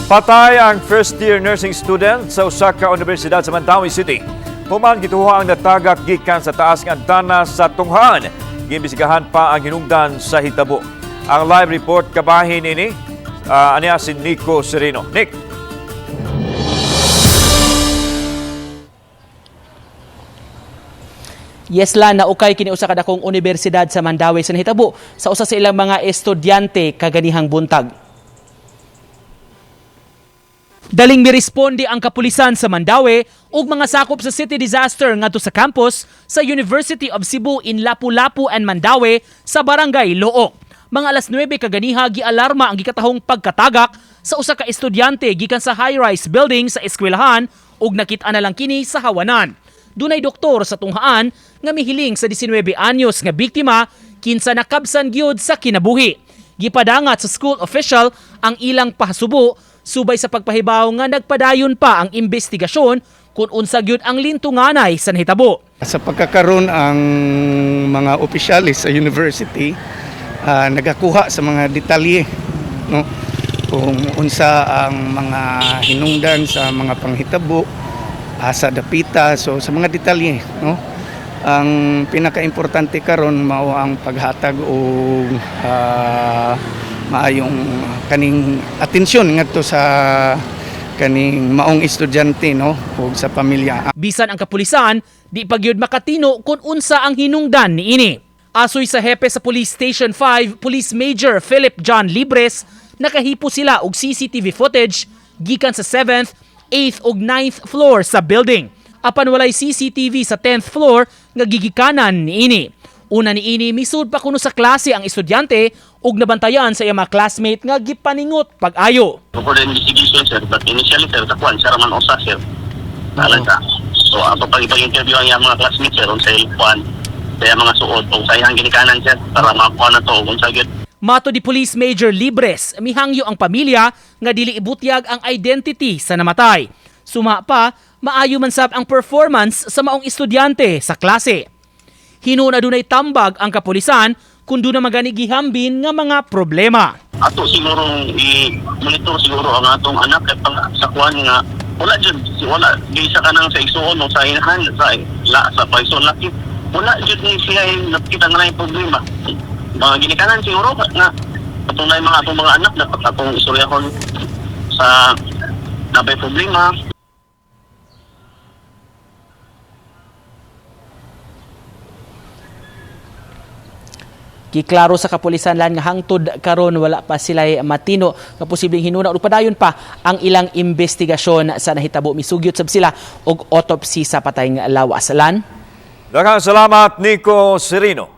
Patay ang first year nursing student sa usa ka universidad sa Mandaue City. Human gituha ang natagak gikan sa taas nga antana sa tunghaan. Giimbestigahan pa ang hinungdan sa hitabo. Ang live report kabahin ini aniya si Nico Sereno. Nick. Yes lan, naukay kini usa ka dakong universidad sa Mandaue sa nahitabo sa usa sa ilang mga estudyante kaganihang buntag. Daling miresponde ang kapulisan sa Mandaue ug mga sakop sa city disaster ngadto sa campus sa University of Cebu in Lapu-Lapu and Mandaue sa Barangay Looc. Mga alas 9 kaganiha gialarma ang gikatahong pagkatagak sa usa ka estudyante gikan sa high-rise building sa eskwelahan ug nakit-an na lang kini sa hawanan. Dunay doktor sa tunghaan nga mihiling sa 19 anyos nga biktima kinsa nakabsan gyud sa kinabuhi. Gipadangat sa school official ang ilang pahasubo subay sa pagpahibaw nga nagpadayon pa ang investigasyon kung unsa gyud ang lintunganay sa nahitabo. Sa pagkakaroon ang mga opisyalis sa university nagakuha sa mga detalye, no, kung unsa ang mga hinungdan sa mga panghitabo sa dapita, so sa mga detalye, no. Ang pinakaimportante karon mao ang paghatag og maayong kaning atensyon ngadto sa kaning maong estudyante, no, ug sa pamilya. Bisan ang kapulisan, di pa gyud makatino kung unsa ang hinungdan niini. Asoy sa hepe sa Police Station 5, Police Major Philip John Libres, nakahipo sila og CCTV footage gikan sa 7th, 8th ug 9th floor sa building. Apan walay CCTV sa 10th floor nga gigikanan niini. Una niini misud pa kuno sa klase ang estudyante ug nabantayan sa iyang mga classmate nga gipaningot pag-ayo. For the investigation, sir, but initially, sir, sa kuan, sir, man usa, sir. Talaga. So, ato pag ipag-interview ang iyang mga classmates, sir, unsa iyang kuan, sa iyang mga suod, o sa iyang ginikanan, sir, para makakuha na to, unsa gyud. Mato di Police Major Libres, mihangyo ang pamilya nga dili ibutyag ang identity sa namatay. Suma pa, maayo man sab ang performance sa maong estudyante sa klase. Hinuna dunay tambag ang kapulisan kung doon na magani gihambin nga mga problema. Ato siguro i-monitor siguro ang atong anak kay pang sa kuan nga wala jud wala di sa kanang sa igsuon o sa inahan sa la sa paison laki wala jud ni siya yung nakita nga na problema. Mga ginikanan siguro nga patunay mga atong mga anak dapat atong istoryahon sa nabay problema. Giklaro sa kapulisan lan nga hangtod karon wala pa sila'y matino nga posibleng hinuna o padayon pa ang ilang investigasyon sa nahitabo. Misugyot sab sila og autopsy sa patayng lawas. Lan? Daghang salamat, Nico Sereno.